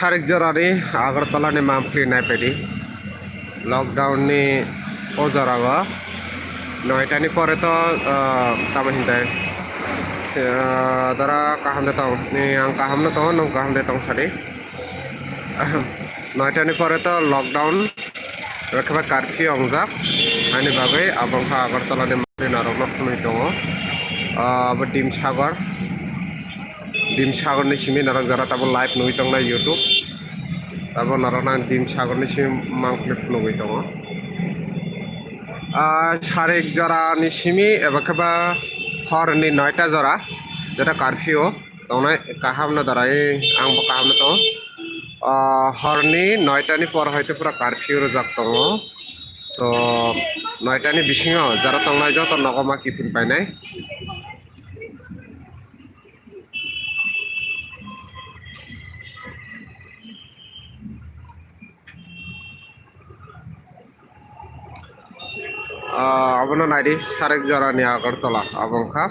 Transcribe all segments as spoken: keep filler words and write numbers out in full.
Sarik jorani Agartala ni mampli naipaidi. Lockdown ni o jora o noita ni pore to, ah, tamo hintai, ah, dara kaham de tong, ni ang kaham no tongo, nung kaham de tong sadi. Noita ni pore to lockdown, ekheba curfew wngjak. Ani bagwi abo wngkha Agartala ni mampli norok no phunui tongo. Ah, abo Dimsagar. Dimsagarni simi norok jora tabuk live nugwi tongnai YouTube. Tabuk norok nang Dimsagarni simi mampli nugwi tongo. Ah, sarik jorani simi eba khe ba horni noita jora, jeta curfew tongnai kaham no darai, ang bo kaham no tongo. Ah, horni noita ni por hoite pura curfew rwjak tongo. So, noita ni bisingo jara tongnai joto nogo ma kiphil painai. Ah, abono naidi, sarik jorani Agartala abo wngkha.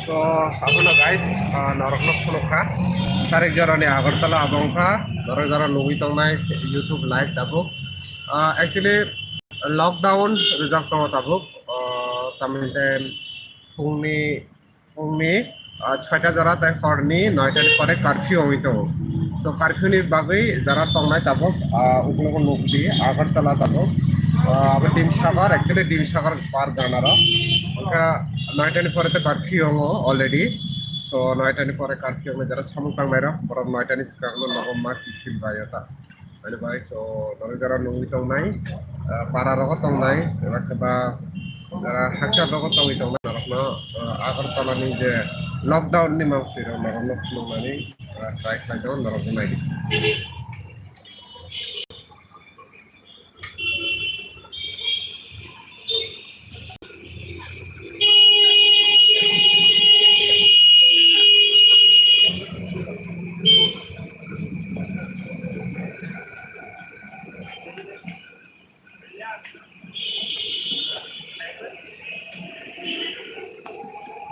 So, abono guys, ah, norokno phunukha. Sarik jorani Agartala abo wngkha. Norok jora nugwi tongnai YouTube live tabuk. Ah, actually, lockdown rwjak tongo tabuk. Ah, tamni hwnkhe phungni, phungni, ah, soita jora tei horni noita ni pore curfew wngwi tongo. So, curfew ni bagwi jara tongnai tabuk, ah, ukologo nukdi Agartala tabuk. Ah, abo Dimsagar, actually Dimsagar par ganaro. Wngkha noita ni pore tei curfew wngo already. So, noita ni pore curfew wngnai jara samung tangnairok, borok noita ni swkangno nogo ma kiphil baio ta. Ani bai, so, norok jara nugwi tongnai, ah, para rogo tongnai, eba khe ba jara hakcha rogo tongwi tongnai, norokno, ah, Agartala ni je lockdown ni mampli rok norokno phunuknani, ah, try khlai tongo, norokno naidi.